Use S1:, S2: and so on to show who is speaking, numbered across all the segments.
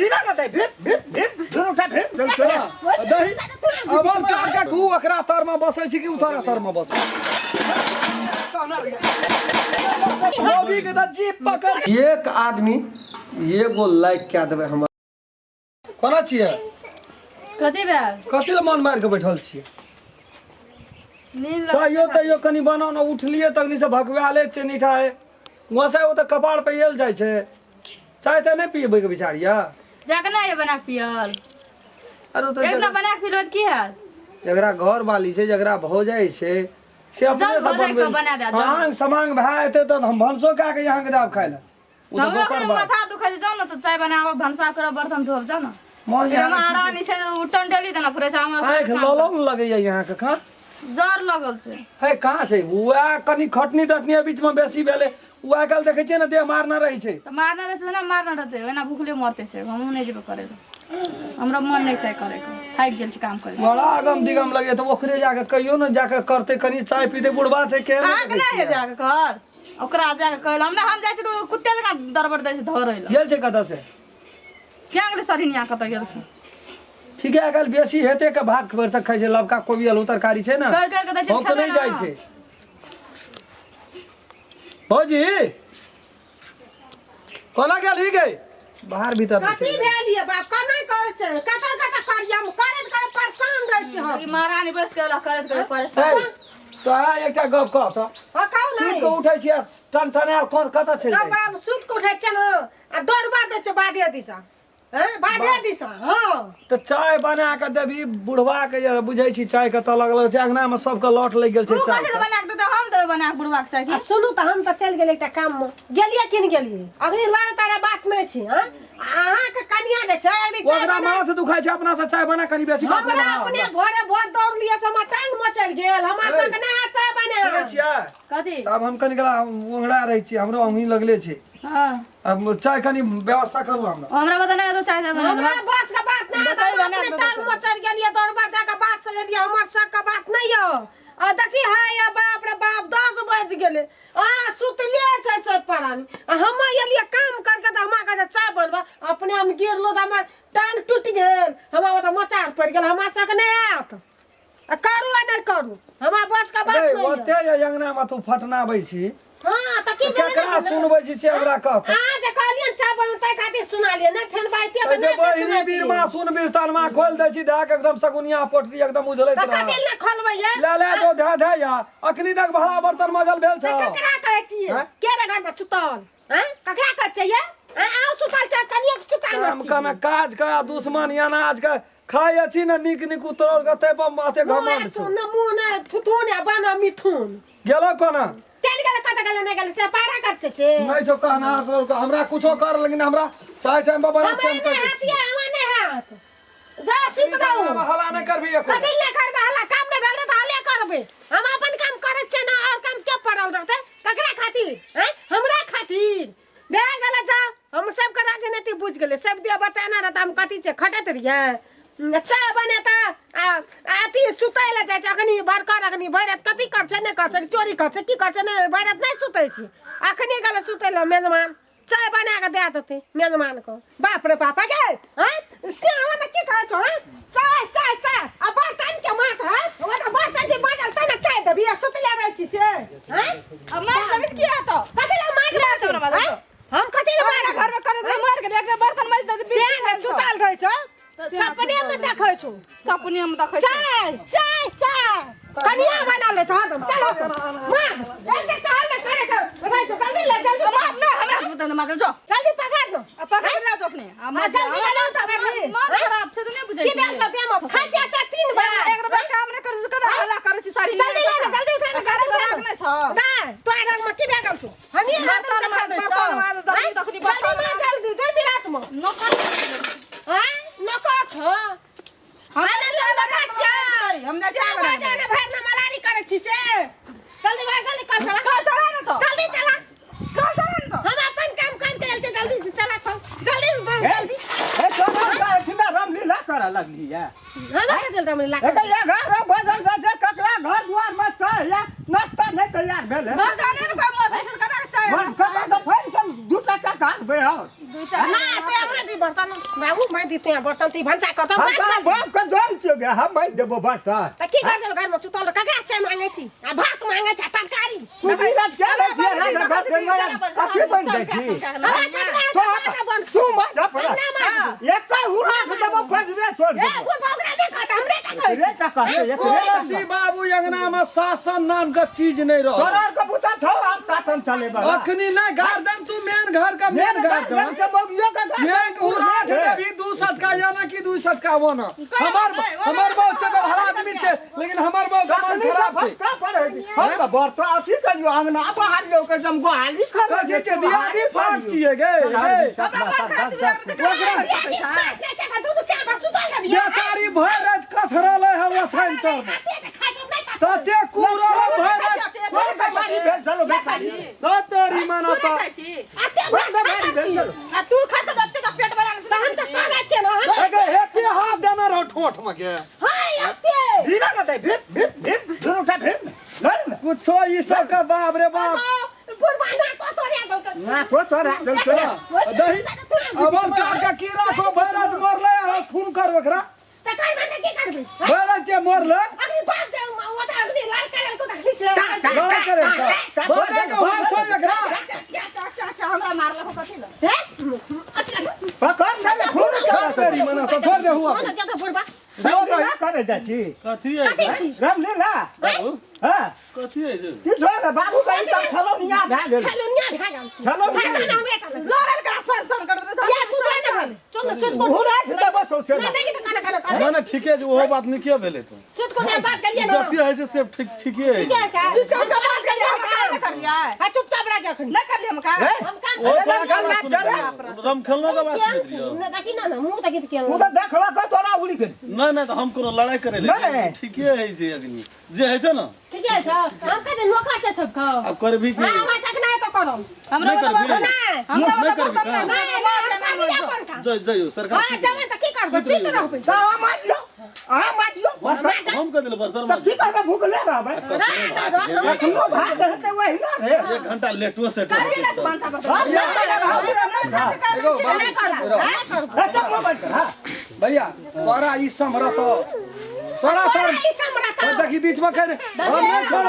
S1: भीगा न दे भीप भीप भीप दुनू टा भीप
S2: दही अमल काट के तू ओकरा तर में बसै छी कि उतरा तर में बसै मोदी के तऽ जीप पकड़ एक आदमी एगो लाइक कए देबै हमर। कोना छियै?
S3: कथी भेल?
S2: कथी लए मन मारि के बैठल छियै?
S3: नींद लग
S2: तैयो तैयो कनि बनाउ ने, उठलियै तखनी से भकवाले छै नीठा है वैसे ओ तऽ कपार पे आयल जाइ छै। चाय तऽ नहि पियबै के विचार यऽ?
S3: जाके नहि बना के पियल।
S2: अरे ओ तऽ
S3: एक ना बना के पिलबै तऽ की हैत?
S2: जकरा घर वाली छै, जकरा भौजाइ छै, से अपने
S3: जल
S2: से
S3: भौजाइ
S2: बनबै।
S3: के बना देत, जल।
S2: आंग समांग भए जेतै तऽ हम भनसो कए के अहाँके देब खाय लए। ओ तऽ
S3: हमरो
S2: दोसर
S3: अखन
S2: बात।
S3: माथा दुखै छै, जाउ ने तऽ चाय बनाबऽ, भनसा करब, बर्तन धोब, जाउ ने।
S2: मन
S3: एकदम
S2: यहाँ
S3: महारानी छै, ओ टंडेली देना पड़ै छै हमरा
S2: आँखि
S3: सब काम।
S2: ललौ ने लगैया यहाँके कहाँ?
S3: जर लगल छै।
S2: हे कहाँ छै उएह कनि खटनी तटनी बीच में बेसी भेलै, ओ आइ काल्हि देखै छियै ने देह मारने रहै छै।
S3: तऽ मारने रहै छै ने, मारने रहतै, ओना भूखले मरतै से। हमहूँ नहि जेबै करै लए, हमरा मन नहि छै करैके, थाकि गेल छी काम करै।
S2: बड़ा अगम दिगम लगैया, तऽ ओकरे जाके कहियो ने, जाके करतै कनि चाय पीतै, बुढ़बा छै केहन।
S3: अहाँके नहि है जाके कहल, ओकरा जाके कहल। हमरा हम जाइ छी तऽ ओ कुत्ते जकाँ दरबर दै छै धरै लए।
S2: गेल छै कतऽ से?
S3: किया गेलै सरहिनिया? कतऽ गेल छै?
S2: ठीक है, आइ काल्हि बेसी हेते के भात भरिसक खाइ छै, लबका कोबी आलू तरकारी छै ने।
S3: कर कर के दै छै।
S2: हम तऽ
S3: खेतै
S2: नहि जाइ
S3: ने।
S2: छै भौजी, कोना गेल ही गई बाहर भीतर नहि
S4: कथी
S2: छै।
S4: भेल ये बाप? कना करै छै? कतऽ कतऽ करिया हम करैत करैत परेशान रहै छी हम।
S3: ई महारानी बैस के करैत करैत परेशान।
S2: हे, तोरा एकटा गप कह तऽ।
S4: हँ, कहू।
S2: सुति
S4: नहि
S2: कऽ उठै छियै टन टनायल, कोन कतऽ चलि
S4: तब
S2: जाइ?
S4: बाप, सुति कऽ उठै छियै ने आ दौड़बा दै छै बाधे दिशा, हैं, बाधे दिशा, हँ।
S2: तऽ चाय बना कऽ देबही बुढ़वा के? जे बुझै छी चाय कतऽ लगल छै, अंगना मे सबके लौट लागि गेल छै।
S3: तू
S2: चाय
S3: कथी लए बना के देतै? हम देबै बना के बुढ़वा के चाय की?
S4: आ सुनू तऽ, हम तऽ चलि गेलियै एकटा काममे, गेलियै कि नहि गेलियै, अखनी लड़े तारे बात नहि छी। हँ, अहाँके कनिया जे छै अखनी चाय
S2: ओकरा
S4: बना
S2: माथ दुखाइ छै, अपना से चाय बना, कनि बेसी बात नहि
S4: हमरा
S2: बना।
S4: अपने भोरे भोर दौड़लियै से हमर टांग मचड़ि गेल, हमरा
S2: ए।
S4: सबके नहि हैत चाय
S2: सुनै
S4: बना।
S2: छियै?
S3: कथी?
S2: आब हम कनि कला ओंघरा रहै छी, हमरो ओंघी लगले छै।
S3: हँ।
S2: अब चाय कनि व्यवस्था करू हमरा।
S3: हमरा बता नहि तो चाय बना।
S4: हमरा बस के बात नहि हैत।
S3: बताइ
S4: हम
S3: बना
S4: अपने
S3: देबै।
S4: टांग मचड़ि गेलियै, दौड़बा दए के बात से गेलियै, हमर सबके बात नहि यऽ। आ देखी हाय या बाप रे बाप, 10 बजि गेलै आ सुतले छै सब प्राणी, आ हम एलियै काम करके तऽ हमरा कहै छै चाय बनबऽ, अपने हम गिरलो तऽ हमर टांग टूटि गेल, हमरा ओतऽ मोचाड़ पड़ि गेल। हमरा सबके नहि आयत, आ करू आ नहि करू, हमरा बस के बात
S2: रे
S4: नहीं।
S2: ओते जे अंगना मे तू फटनाबै छी
S4: हाँ, तऽ की भेलै?
S2: केकरा
S4: नहि
S2: सुनबै छी से हमरा कह तऽ।
S4: अहाँ जे कहलियै चाय बनबै ताहि खातिर सुनालियै, नहि फेर बाइते तऽ
S2: जे
S4: नहि
S2: बहिनी
S4: सुनातियै।
S2: बीरमा सुन बीर तनमा खोलि दै छी धए के एकदम सगुनिया पोटरी एकदम उजलैत
S4: तऽ
S2: रह।
S4: कथी लए खोलबै ये?
S2: ले ले जो धए धए या अखनी तक भाड़ा बर्तन मजल भेल
S4: तऽ
S2: छौ।
S4: ककरा कहै छियै?
S2: हैं?
S4: के रे घरमे सुतल? हैं, ककरा कहै छियै ये? हैं, अहूँ सुतल छै, कनियो के सुतल
S2: काम
S4: छी।
S2: कना काज के आ दुश्मन अनाज के खाइ अछि ने नीक नीक उतरल के तै पर माथे घमंड छौ।
S4: मुँह ने मुँह ने थुथुन आ बना मिथुन।
S2: गेलो कोना?
S4: चलि गेलै, कतऽ गेलै नहि गेलै से पारा करते छै।
S2: नहीं छौ कहना हमरा कुछो कर, लेकिन हमरा चाय टाइम पर बना
S4: हमरा
S2: सेम
S4: नहि
S2: कर।
S4: हैत ये, हमरा नहि हैत, जा सुति रहू।
S2: हला नहि करबी एको।
S4: कथी लए करबै हल्ला? काम नहि भेल तऽ हल्ले करबै। हम अपन काम करै छियै ने, आओर काम के पड़ल रहतै? ककरा खातिर? हैं, हमरा खातिर भए गेलै? जा, हम सबके राजनीति बुझि गेलै, सब दिया बचाना रहता। हम कथी छै खटैत रहियै? चाय बनेता आ अथी सुतै लए जाइ छै अखनी बड़कर, अखनी भरि राति कथी कर छै नहि कर छै, चोरी कर छै की कर छै, नहि भरि राति नहि सुतै छी, अखनी गेलै सुतै लए मेजमान, चाय बना कऽ दए देतै मेजमान के। बाप रे बाप गे, हैं से हमरा की कहै छौ? हैं, चाय चाय चाय आ बर्तन के माथ है, ओ तऽ बर्तन जे बाजल तै ने चाय देबी, आ सुतले रहै छी से? हैं,
S3: अब मार देबै तऽ की हेतौ?
S4: कथी लए मार
S3: ले हमरा
S4: हैं? हम कथी लए
S3: हमरा
S4: मारब?
S3: घर में करैत मर गेलै, एकरा बर्तन मारि देतै।
S4: से जे सुतल रहै छौ सपने में देखै छौ।
S3: सपने में देखै छी।
S4: चाय चाय चाय कनिया बना ले छौ हरदम। चल मार एक एक टहल ले करे के रहै छौ, जल्दी ले जल्दी।
S3: मार ना हमरा बता, मार जो।
S4: जल्दी पकड़ लो।
S3: आ पकड़ ना तो अपने आ
S4: हाँ, जल्दी ले लो, पकड़ ली।
S3: मन खराब छै तऽ नहि बुझै
S4: की भेल छौ? देह मे खाइ छियै तऽ तीन बार।
S3: एक बार काम नहि करै छी, कदा हल्ला करै छी सारी।
S4: जल्दी ले ने, जल्दी उठा ने,
S3: करे
S4: जल्दी उठा
S3: राग
S4: ने।
S3: नहि छौ?
S4: नहि, तोरा रंग में की भए गेल छौ? हमही
S3: बर्तन
S4: हरदम
S3: माज,
S4: देखा दै
S3: बर्तन
S4: छौ।
S3: माज, दखनी,
S4: हैं?
S3: दखनी,
S4: जल्दी
S3: बर्तन
S4: माज, जल्दी 2 मिनट में।
S3: नौकर।
S4: हैं? नौकर छौ?
S3: हम
S4: अरे ले नौकर छौ।
S3: हम नहि
S4: से
S3: चाय
S4: बाजा ने भरि ने मलारी करै छी से। जल्दी भाग, जल्दी कल चला।
S3: कल चला ने तो।
S4: जल्दी चला।
S3: कल चला ने तो।
S4: हम अपन काम करके आयल छी, जल्दी से चला कल। जल्दी जल्दी।
S1: ए तोरा एठिना रामलीला करऽ लगली ये।
S4: हमरा के जल्दी हमरा
S1: एक 11 बजल जाइ छै, ककरा घर दुआर मे चाय या नाश्ता नहि तैयार भेल है?
S3: दोकाने ने कोइ मत ऐसन करा के चाय।
S1: कतऽ से फेर से दू टका काटबै और
S4: ना ते हमरा दी बर्तन बाबू मैं दी ते बर्तन ती भनसा करतो
S1: हम तोरा बाप के जोन छियो गे हम भाई देबो बर्तन
S4: त की कर घर में सुतल ककरा चाय मांगे छी आ भात मांगे छी आ तरकारी
S1: कुटी लटके रहै छियै ना घर के माया अथी बन जाइ छी
S4: हमरा सकरा
S1: तो
S4: माथा बन
S1: तू माथा पर
S4: ना मार
S1: एक हुरा के देबो पंजरे तोड़
S4: ए
S1: देबो
S4: बुढ़ ओकरा देखा त हमरे का कहै
S1: रे टका एक रे
S2: एको रत्ती बाबू अंगना में शासन नाम के चीज नहीं रह
S1: तोरा के बुता छौ आब शासन चले बला
S2: अखनी नहीं गार्जियन तू मेन घर का मेन गार्जियन
S1: के मौगियो के
S2: एक उड़ा के भी दू सटका या ना कि दू सटका वो ना हमार हमार बाप छै तऽ भला आदमी छै लेकिन हमार बाप के मन खराब छै
S1: का पर है हम तऽ बर्तन अथी करियो अंगना बाहर लियो के जम गोहाली खर
S2: कथी छै दियादी फाट छियै गे गे बेचारी भरि राति कथरल है ओछाइन तर में तते कुरल भरि राति
S1: कोन बेचारी भेल चलो बेचारी
S2: ततेरी माना
S3: तू
S2: तऽ
S3: नहि खाइ छी
S1: कोन बेचारी भेल चलो
S3: आ तू खा के दते तऽ पेट भरा
S2: अगे हेते हाथ देने रहो ठोठ में गे
S1: धीरे न दे भिप भिप भिप दुनू टा भिप लड़ न
S2: कुछो ई सब के बाप रे बाप
S1: ना को तोरा चल तोरा
S2: दही अबल काट के कीड़ा को भरि राति मरले आ खून कर ओकरा भरि राति जे मरले लड़ाई करे बाबे के वहाँ सो एकरा
S3: हमरा मारलक हो कथी लए
S1: पकड़ न खून कर
S2: तेरी मना तो छोड़ दे हुआ
S1: रामलीला करे जाइ छी
S5: कथी है
S1: रामलीला
S5: बाबू
S1: हां
S5: कथी है जे
S1: की छौ रे बाबू के ई सब खेलौनिया भए गेल खेलौनिया
S3: लड़ल करा सन सन कर दे
S1: घुरा देबो सौंसे
S5: ना ना ठीके छै ओहो बात नीके भेलै तऽ
S4: सुत को बात करिए ना
S5: जते है से सब ठीक ठीके है
S4: ठीक है
S3: सुत के बात करिए हम काम करलियै
S4: हां चुपचाप रह जा अखन
S3: नहि करलियै हम काम
S1: हे
S4: हम काम
S5: ओ छोड़ा
S1: चल,
S5: के
S1: चल,
S5: बात रम खेलनो के बात सुनैत रहियो
S4: ना देखी ना ना मुंह देखी के
S1: उ तऽ देखला के तोरा उड़ी गेल
S5: नहीं नहीं तऽ हम कोनो लड़ाई करे ले
S1: नहि।
S5: ठीके है जे अग्नि जे है छै ना
S4: ठीक है सर हम कहते नोखा छै सब को
S5: आब करबी की
S4: हां हमरा सकना है तो करो
S3: हमरा
S5: नहि करबी
S4: नहीं
S3: हमरा
S5: नहि करबी
S3: बर्तन
S5: काम।
S4: नहीं नहीं हम अपन काम
S5: जय जय सरकार
S4: हां जब त की करबे सुत रहबे
S1: तऽ अहाँ मारियौ अहाँ मारियौ बर्तन
S5: हम कह देले बर्तन
S1: तऽ की करबै भूखले रहबै एखनो भात हेतै वही ना रे
S5: एक घंटा लेटो सेट
S3: करही ना तू भनसा बर्तन
S1: हम नहि करब, हम नहि करब।
S2: एगो बाबू
S1: हे, चुप मोबाइल पर, हाँ।
S2: भैया तोरा ई समरत तोरा तर
S4: ई समरत
S2: देखी बीच में कह हम नहीं छोड़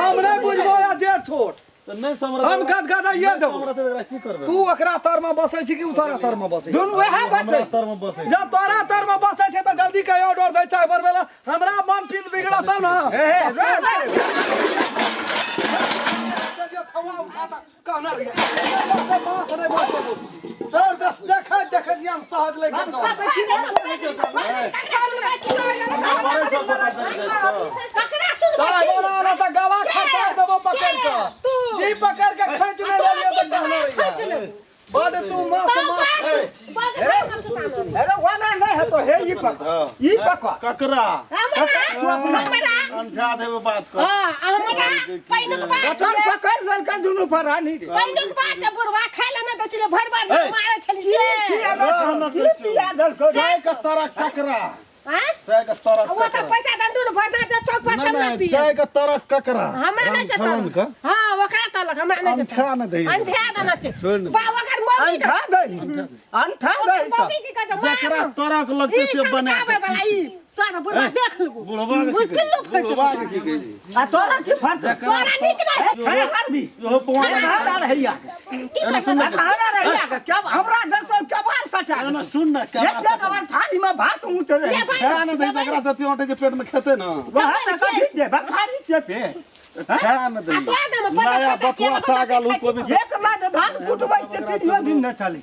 S2: हम नहीं बुझबो या जेठ छोट
S5: तऽ नहि समरत
S2: हम कद कद ये देबो
S5: समरत एकरा की करबै
S2: तू ओकरा तर में बसै छी कि उ तोरा तर में बसै
S1: दुनू वएह
S5: हमरा
S1: बसै
S5: तर में बसै
S2: जब तोरा तर में बसै छै तऽ जल्दी कहि ऑर्डर दै चाय बनबै ला हमरा मन पीत बिगड़त ना
S1: हे, हे, रे, रे, रे।
S2: कहना रहियै बाँस नहि बसबै तोर देखै देखै छियै हम सहज लैके चल
S4: सकरा सुन
S2: चाय बना ला तऽ गला खसा देबो पकड़ के जी पकड़ के खींच ले लेलियै तऽ कहना रहियै बड तू मास मास
S1: अरे ओना नहि हेतौ हे ई पकड़ ई पकड़
S5: ककरा
S4: हमरा
S5: अंठा देबे बात कर
S4: हां हमरा पहिनुक बात
S1: बटन पकड़ देलकै दुनू परानी रे
S4: पहिनुक बात छै बुढ़वा खाय ले ना दै छलै भरि भरि
S5: ए।
S4: मारै छली
S1: की
S4: से
S1: की की पिया देलकै
S5: चाय के तरक ककरा
S4: हां
S5: चाय के तरक
S4: वो तो
S5: ककरा
S4: पैसा दंडू ने भरना जा चौक पर
S5: नहीं
S4: सब ना
S5: नहीं
S4: पिए
S5: चाय के तरक ककरा
S4: हमरा नहीं छै
S5: रामफलन के
S4: हां ओकरा तलक हमरा नहीं छै
S5: अंठा न दही
S4: अंठा देना छै
S5: छोड़ ने।
S4: बा ओकर मौगी
S1: अंठा दही अंठा दही सब
S4: मौगी की कहै छै
S5: जकरा तरक लगतै
S4: ई
S5: से
S4: सब
S5: बना
S4: आबै वाला ई तोरा बुढ़वा देख लेबो
S5: बुढ़वा के की
S4: पिल्लू
S5: कहै
S4: फटि
S5: बुढ़वा के की कहै छी
S1: आ तोरा की फर्ज
S4: तोरा नीक नहीं
S1: खेहार भी
S5: ओहो पवार
S1: खेहार रहैया
S4: की
S5: एना सुन
S1: खेहार रहैया के क्या हमरा देखतो केबार सटा
S5: एना सुन ना
S1: एक जग अगर थाली में भात ऊँच रहे
S4: ले भाई
S5: खा न दही तकरा जति अटे के पेट में खेते ना
S1: वहाँ तक कथी छै बखारी छै पे
S5: खा न दही
S4: आ तोरा दम पैसा
S5: नया
S4: सटा
S5: बथुआ
S4: किया
S5: साग आलू कोबी
S1: एक लाख धान कुटबै छै तीनियो दिन न चली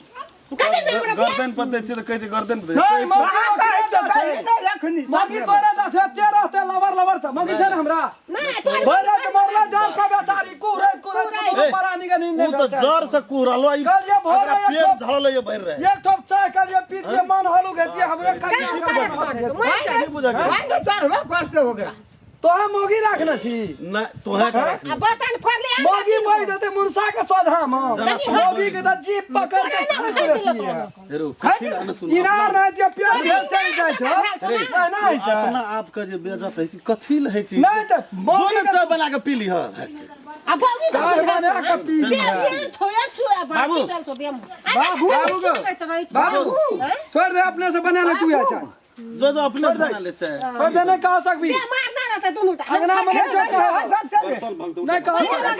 S4: कते में हमरा
S5: गर्दन पर दै छै तऽ कहै छै गर्दन पर दै
S2: नहीं मौगी
S1: वहाँ कहै छै कही नहि एखनी
S2: मौगी तोरा टा छै ते रहते लवर लवर छै मौगी छै ने हमरा
S4: नहीं तोरा
S2: भरि राति मरला जान सब बेचारी कुहरैत कुहरैत
S5: ए,
S2: दुनू परानी के नींद
S5: उ
S2: नहि
S5: तऽ
S2: बेचारी।
S5: जर से कुहरलो ई
S2: कहलियै भोरे
S5: एकरा
S2: एक
S5: पेट
S2: ठोप-
S5: झड़ल ये भरि रहे
S2: एक ठोप चाय कहलियै पीतियै मन हलुक हेतियै हमरे
S4: काम करे
S2: कहियै
S4: मैं
S5: बुझा गेल
S1: भाई चढ़बे पड़ते ओकरा
S2: तोहे मौगी राखने छी
S5: नहि तोहे के राखने
S4: आ बर्तन फोड़ले आ
S2: मौगी बहि देतै मुनसा के सोझा मे मौगी के तऽ जीप पकड़ के खींच लेतियै
S5: हेरो कथी ला ने सुन
S2: इनार नहि दियै पेट भेल चलि जाइ छै एना होइ छै
S5: अपना आप के जे बेजत होइ छै कथी लै छी
S2: नहि तऽ
S5: जो
S2: मौगी
S5: ने
S2: के
S5: चाय बना के पी लीह
S4: आ बौगी सब
S2: चाय बना के पी
S4: दे दे छोया छुआ
S5: बाबू।
S4: बाकी भेल छौ बेम।
S2: बाबू, बाबू छोड़ दे, अपने से बना ले तू या चाय।
S5: जो जो अपने से बना ले चाय।
S2: छोड़ दे, नहीं कह सकबी।
S4: दे मारना रहते दुनू टा।
S2: अंगना में नहीं छोड़ के
S5: बर्तन भंगते
S2: नहीं कह सकबी।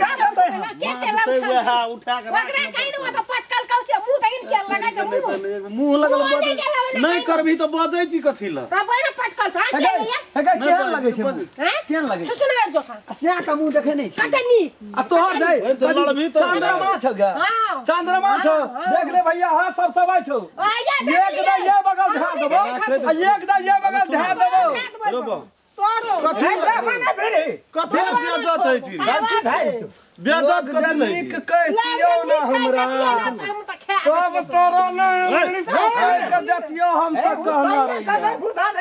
S4: के से लम
S5: वएह उठा के
S4: ओकरा कहि ने ओ तऽ पटकल कौ छै मुंह दहिन के लगै छै मुंह।
S5: मुंह लगल
S4: मुँह
S5: बजै
S4: नहि गेलौ,
S5: नहि करबही तऽ बजै छी कथी लए?
S4: तब ओहिना पटकल छै के लिया।
S2: हे गे, केहन लगै छै मुँह?
S4: हैं?
S2: केहन लगै छै?
S4: सुसुनगर जोखा।
S2: आ स्याह के मुँह देखै नहि छी।
S4: कते नीक।
S2: आ तोहर जाय
S5: ओहिसँ लड़बही तऽ-
S2: चंद्रमा छौ गे।
S4: हाँ।
S2: चंद्रमा छौ, देख ले भैया, हाँ सब सबाइ छौ।
S4: आ या देख
S2: एक दा ये बगल ध्यान देबो आ एक दा ये बगल ध्यान देबो।
S5: रोबो।
S4: तोरो
S5: कथी कथी लए बेजत होइ छी? बेजत कथी लए
S2: नीक
S5: छी?
S2: कहितियौ ने हमरा तब तोरा नहि के देतियौ हम तऽ कहने रहियै।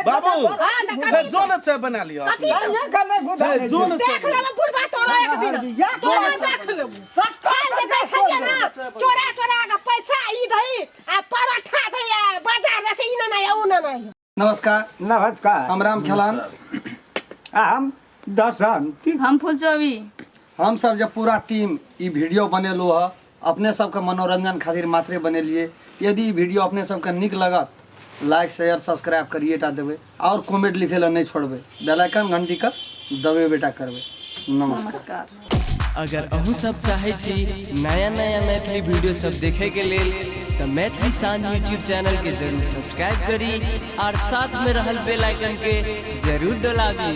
S5: बाबू
S4: हाँ, तऽ
S5: हे जो ने चाय बना लिअ। हे जो ने
S4: देख लेबै बुढ़बा तोरा एक दिन, तोरा देख लेबै। खाल देतै छलियै ना, चोरा चोरा के पैसा ई दही आ परोठा दही आ बाजार से ई ना उ ना।
S2: नमस्कार।
S1: नमस्कार।
S2: हम राम खेलान।
S1: आ हम दसन।
S3: हम फुलचोबी।
S2: हम सब जे पूरा टीम ई वीडियो बनेलहुँ हँ, अपने सबके मनोरंजन खातिर मात्रे बनेलिए। यदि ई वीडियो अपने सबके नीक लगत, लाइक शेयर सब्सक्राइब करिए टा देबै और कमेंट लिखे ला नहीं छोड़बै, बेल आइकन घंटी का दबे बेटा करबै। नमस्कार।
S3: नमस्कार।
S6: अगर अहूँ सब चाहै छी नया नया मैथिली वीडियो सब देखे के लेल तऽ मैथिली शान यूट्यूब चैनल के जरूर सब्सक्राइब करी और साथ में रहल बेल आइकन के जरूर डोलाबी।